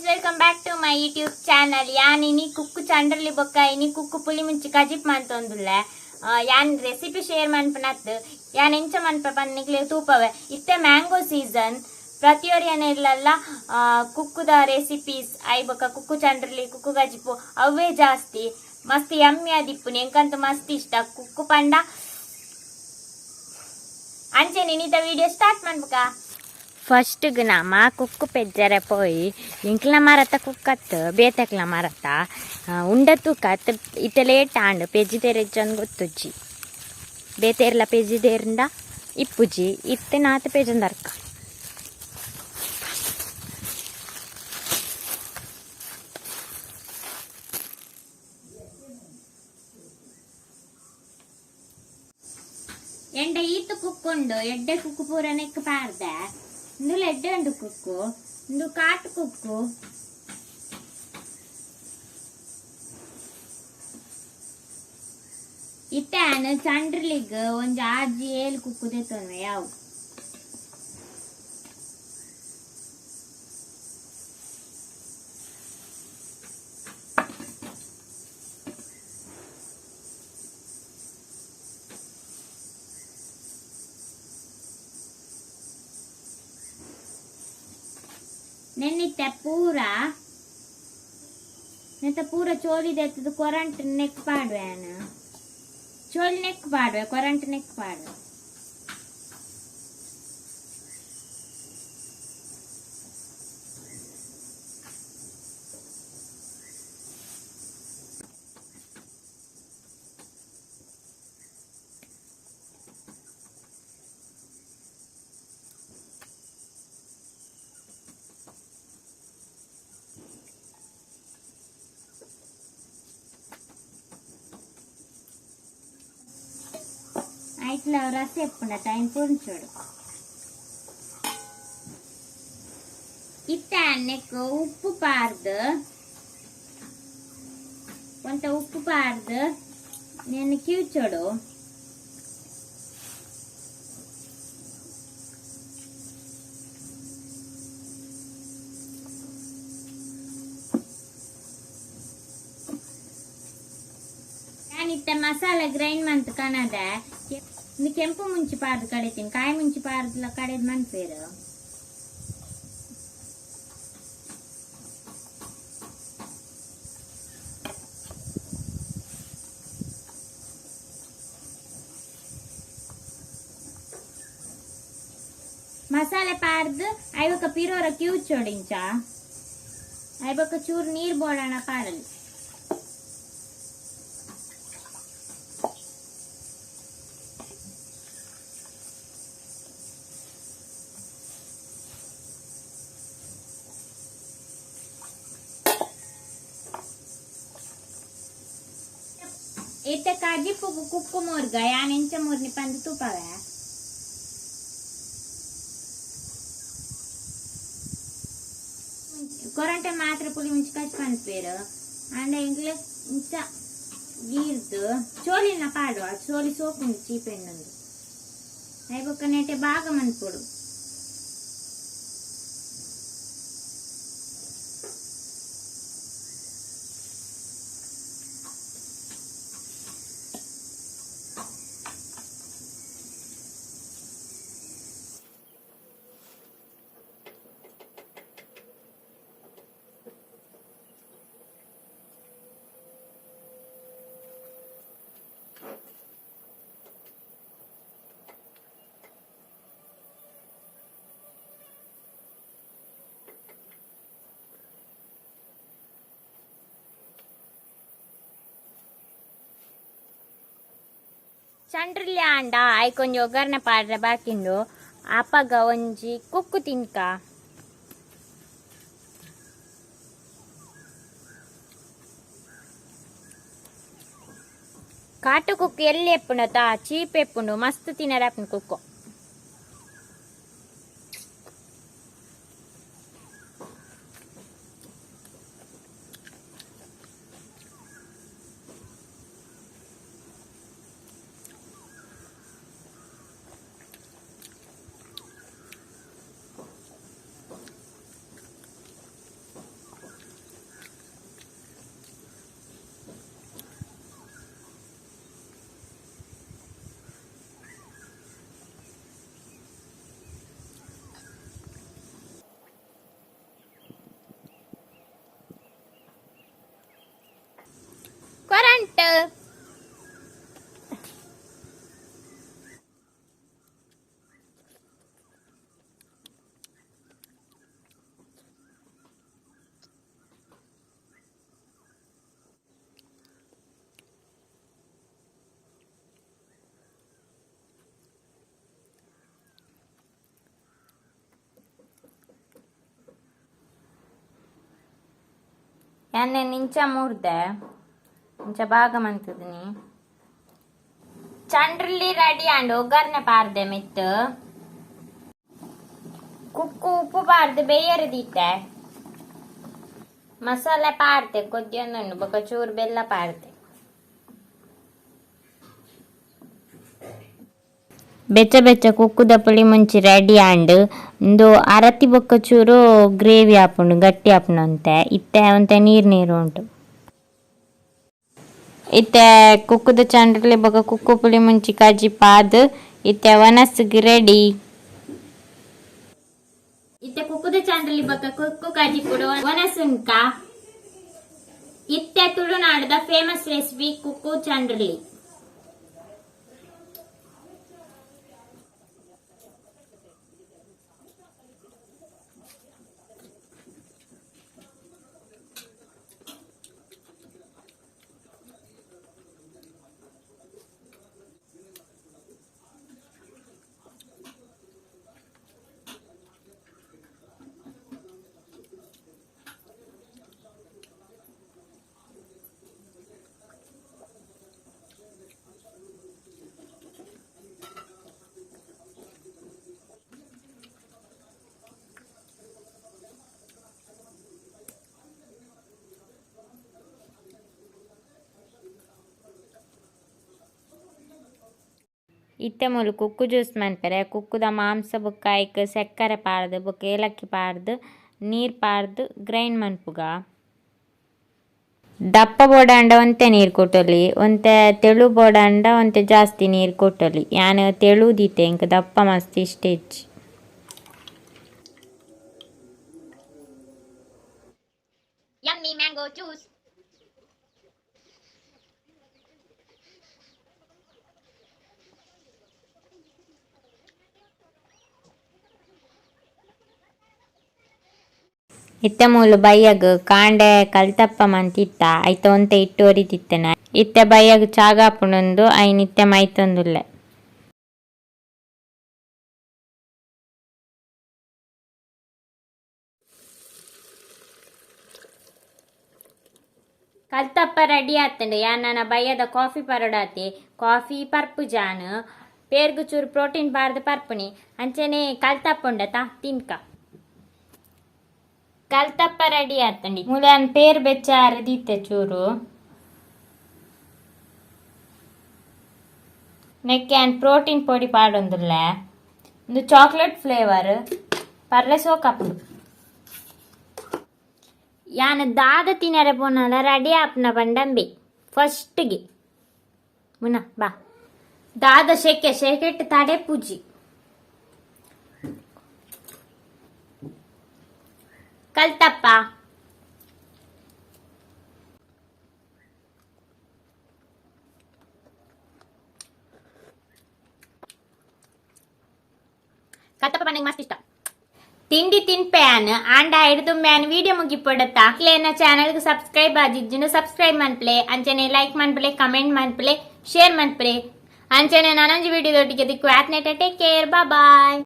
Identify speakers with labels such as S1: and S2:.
S1: Welcome back to my YouTube channel. ಯಾನ್ ಇನಿ ಕುಕ್ಕು ಚಂಡ್ರಲಿ ಬೊಕ್ಕ ಇನಿ ಕುಕ್ಕು ಪುಲಿ ಮುಂಚಿ ಕಜಿಪ್ ಮಂತೊಂದುಲ್ಲೆ. ಯಾನ್ ರೆಸಿಪಿ ಶೇರ್ ಮನ್ಪನತ್ ಯಾನ್ ಎಂಚ ಮನ್ಪ ಪನ್ನಿಕ್ಲೆ ತೂಪವೆ. ಇತ್ತೆ ಮ್ಯಾಂಗೋ ಸೀಸನ್, ಪ್ರತಿಯೊರಿಯನ ಇಲ್ಲಲ್ಲ ಕುಕ್ಕುದ ರೆಸಿಪೀಸ್ I ಬೊಕ್ಕ ಕುಕ್ಕು ಚಂಡ್ರಲಿ ಕುಕ್ಕು ಕಜಿಪು ಅವೇ ಜಾಸ್ತಿ ಮಸ್ತ್ ಯಮ್ಮಿ ಆದಿಪ್ಪುನಿ. ಎಂಕಂತ ಮಸ್ತ್ ಇಷ್ಟ ಕುಕ್ಕು ಪಂಡ. ಅಂಚೆ ನಿನಿತ ವಿಡಿಯೋ ಸ್ಟಾರ್ಟ್ ಮನ್ಪುಕ. ಫಸ್ಟ್ಗೆ ನಮ ಕುಕ್ಕು ಪೆಜ್ಜರೆ ಪೋಯಿ ಎಂಕ್ಲ ಮರತ ಕುಕ್ಕತ್ತು ಬೇತಕ್ಲ ಮರತ ಉಂಡ ತೂಕತ್ ಇತ್ತೆ ಲೇಟ್ ಆಂಡ್ ಪೆಜ್ಜಿದೇರೆಜ್ಜನ್ ಗೊತ್ತುಜ್ಜಿ. ಬೇತೆರ್ಲ ಪೆಜ್ಜಿದೇರಿಂದ ಇಪ್ಪುಜಿ, ಇತ್ತೆ ನಾತ ಪೆಜಂದರ್ಕ. ಎಂಡ ಈತ ಕುಕ್ಕೊಂಡು ಎಡ್ಡೆ ಕುಕ್ಕು ಪೂರ ನೆಕ್ ಪಾರ್ದೆ. ಇಂದುಲ ಎಡ್ಡೆ ಉಂಡು ಕುಕ್ಕು, ಇಂದು ಕಾಟು ಕುಕ್ಕು. ಇತ್ತೆ ಆನ್ ಚಂಡ್ರಲಿಗ್ ಒಂಜಿ ಆಜಿ ಏಳು ಕುಕ್ಕು ದೆತ್ತೊನ್ವೆ ಯಾವು. ನೆನ್ನಿತ್ತೆ ಪೂರ ನೆತ್ತ ಪೂರ ಚೋಲಿ ದೆತ್ತದು ಕೊರಂಟ್ ನೆಕ್ ಪಾಡುವೆ. ಆನ್ ಚೋಲಿ ನೆಕ್ ಪಾಡುವೆ, ಕೊರಂಟ್ ನೆಕ್ ಪಾಡುವೆ. ಐಟ್ಲ ರಸ ಎಪ್ಪುಂಡ ಟೈಮ್ ಪುಂಚೋಡು. ಇತ್ತೆ ನೆಕ್ ಉಪ್ಪು ಪಾರ್ದು, ಒಂತ ಉಪ್ಪು ಪಾರ್ದು నేను ಕಿವುಚೋಡು. ನಾನಿತ್ತೆ ಮಸಾಲೆ ಗ್ರೈಂಡ್ ಮಂತ್ ಕನದ. ಇಂದು ಕೆಂಪು ಮುಂಚಿ ಪಾರ್ದು ಕಡಿತೀನಿ, ಕಾಯಿ ಮುಂಚಿ ಪಾರ್ದ್ಲ ಕಡೆದು ಮನ್ಪೇರು. ಮಸಾಲೆ ಪಾರ್ದು ಐವಕ ಪಿರೋರ ಕಿವುಚೋಡಿಂಚ ಐಬೊಕ್ಕ ಚೂರು ನೀರು ಬೋಡೋಣ ಪಾಡಲಿ. ಇತ್ತೆ ಕಜಿಪುಗು ಕುಕ್ಕು ಮೂರ್ಗ ಯಾನ್ ಎಂಚ ಮೂರ್ನಿ ಪಂದು ತೂಪವೆ. ಕೊರಂಟೆ ಮಾತ್ರ ಪುಲಿ ಮುಂಚಿ ಕಚ್ ಪನ್ಪೇರು. ಅಂಡ ಎಂಕ್ಲೆ ಇಂಚ ಗೀರ್ದು ಚೋಲಿನ ಪಾಡುವ, ಚೋಲಿ ಸೋಪುಂಡು ಚೀಪೆಣ್ಣುಂದು. ಐಬೊಕ್ಕ ನೆಟೆ ಬಾಗ ಮನ್ಪೊಡು. ಚಂಡ್ರಲಿ ಆಂಡ ಐಕೊಂಜಿ ಒಗ್ಗರಣೆ ಪಾಡ್ರೆ ಬಾಕಿಂಡು. ಅಪಗ ಒಂಜಿ ಕುಕ್ಕು ತಿನ್ಕ. ಕಾಟು ಕುಕ್ಕು ಎಲ್ಲಿ ಎಪ್ಪುಂಡು ತಾ ಚೀಪ್ ಎಪ್ಪುಂಡು, ಮಸ್ತ್ ತಿನ್ನರೆ ಆಪುಂಡು ಕುಕ್ಕು. ಯಾನೆ ನಿಂಚ ಮೂರ್ದೆ ಇಂಚ ಭಾಗ ಮಂತದಿನಿ. ಚಂಡ್ರಲ್ಲಿ ರೆಡಿ ಆಂಡ್ ಒಗ್ಗರಣೆ ಪಾರ್ದೆ ಮೆತ್ತು. ಕುಕ್ಕು ಉಪ್ಪು ಪಾರ್ದು ಬೇಯರದಿತ್ತೆ. ಮಸಾಲೆ ಪಾರ್ತೆ ಕೊದ್ದಿಯೊಂದುಂಡು ಬೊಕ ಚೂರು ಬೆಲ್ಲ ಪಾರ್ದೆ. ಬೆಚ್ಚ ಬೆಚ್ಚ ಕುಕ್ಕುದ ಪುಳಿ ಮುಂಚಿ ರೆಡಿ ಆಂಡ್. ಉಂದು ಅರತಿ ಬೊಕ್ಕ ಚೂರು ಗ್ರೇವಿ ಆಪುಂಡು, ಗಟ್ಟಿ ಆಪುಂಡು ಅಂತೆ. ಇತ್ತೆ ಒಂತೆ ನೀರು ನೀರು ಉಂಟು. ಇತ್ತೆ ಕುಕ್ಕುದ ಚಂಡ್ರಲಿ ಬೊಕ ಕುಕ್ಕು ಪುಳಿ ಮುಂಚಿ ಕಾಜಿ ಪಾದ್ ಇತ್ತೆ ವನಸ್ಗ್ ರೆಡಿ. ಇತ್ತೆ ಕುಕ್ಕುದ ಚಂಡ್ರಲಿ ಬೊಕ ಕುಕ್ಕು ಕಾಜಿ ಪುಡು ವನಸುನ್ಕ. ಇತ್ತೆ ತುಳುನಾಡದ ಫೇಮಸ್ ರೆಸಿಪಿ ಕುಕ್ಕು ಚಂಡ್ರಲಿ. ಇತ್ತೆ ಮೂಲು ಕುಕ್ಕು ಜ್ಯೂಸ್ ಮನ್ಪೆರೆ ಕುಕ್ಕುದ ಮಾಂಸ ಬೊಕ್ಕ ಐಕ್ ಸಕ್ಕರೆ ಪಾಡ್ದು ಬೊಕ್ಕ ಏಲಕ್ಕಿ ಪಾಡ್ದು ನೀರು ಪಾಡ್ದು ಗ್ರೈಂಡ್ ಮನ್ಪುಗ. ದಪ್ಪ ಬೋಡಾಂಡ ಒಂತೆ ನೀರು ಕೊಟ್ಟೊಲಿ, ಒಂತೆ ತೆಳು ಬೋಡಾಂಡ ಒಂತೆ ಜಾಸ್ತಿ ನೀರು ಕೊಟ್ಟೊಲಿ. ಯಾನ್ ತೆಳು ದೀತೆ, ಎಂಕ್ ದಪ್ಪ ಮಸ್ತ್ ಇಷ್ಟ ಇಜ್ಜಿ. Yummy mango juice. ಇತ್ತೆ ಮೂಲು ಬಯ್ಯಗ್ ಕಾಂಡೆ ಕಲ್ತಪ್ಪ ಮಂತಿತ್ತ, ಐತ ಒಂತೆ ಇಟ್ಟು ಒರಿದಿತ್ತನ. ಇತ್ತೆ ಬಯ್ಯಗ್ ಚಾಗಾಪುಂಡುಂದು ಐನ್ ಇತ್ತೆ ಮೈತೊಂದುಲ್ಲೆ. ಕಲ್ತಪ್ಪ ರೆಡಿ ಆತಂಡು. ಯಾನ್ ನನ ಬಯ್ಯದ ಕಾಫಿ ಪರೊಡಾತೆ. ಕಾಫಿ ಪರ್ಪು ಜಾನ್ ಪೇರ್ಗು ಚೂರು ಪ್ರೋಟೀನ್ ಪಾರ್ದು ಪರ್ಪುನಿ. ಅಂಚನೆ ಕಲ್ತಪ್ಪ ಉಂಡತ ತಿನ್ಕ. ಕಲ್ತಪ್ಪ ರೆಡಿ ಆತಂಡಿ. ಮೂಲು ಯಾನ್ ಪೇರ್ ಬೆಚ್ಚ ದೀತೆ ಚೂರು. ನೆಕ್ಕೆ ಯಾನ್ ಪ್ರೋಟೀನ್ ಪೊಡಿ ಪಾಡೊಂದುಲ್ಲೆ. ಉಂದು ಚಾಕ್ಲೇಟ್ ಫ್ಲೇವರ್ ಪರ್ಲೆ ಸೋಕಾಪುಂಡು. ಯಾನ್ ದಾದ ತಿನರೆ ಪೋನಲ ರೆಡಿ ಆಪುನ ಪಂಡಂಬಿ ಫಸ್ಟ್ಗೆ ಮುನ್ನ ಬಾ. ದಾದ ಶೆಕೆ ಶೆಕೆಟ್ ತಡೆ ಪೂಜಿ. ಕಲ್ತಪ್ಪ ಕಲ್ತಪ್ಪ ಪಂಡ ಮಸ್ತ್ ಇಷ್ಟ. ತಿಂಡಿ ತಿನ್ಪೆ ಆನ್ ಆಂಡ ಹಿಡ್ದುಂಬೆ ಆನ್ ವಿಡಿಯೋ ಮುಗಿಪೊಡತ್ತ. ಅಕ್ಲೇನ ಚಾನಲ್ಗೆ ಸಬ್ಸ್ಕ್ರೈಬ್ ಆದಿಜ್ಜಿನ ಸಬ್ಸ್ಕ್ರೈಬ್ ಮನ್ಪ್ಲೆ, ಅಂಚನೆ ಲೈಕ್ ಮನ್ಪಲೆ, ಕಮೆಂಟ್ ಮನ್ಪಲೆ, ಶೇರ್ ಮನ್ಪಲೆ. ಅಂಚನೆ ನಾನೊಂಜಿ ವಿಡಿಯೋ ದೊಟ್ಟಿಗೆ ದಿಕ್ಕು ಆತ್ನೆಟ. Take care, bye.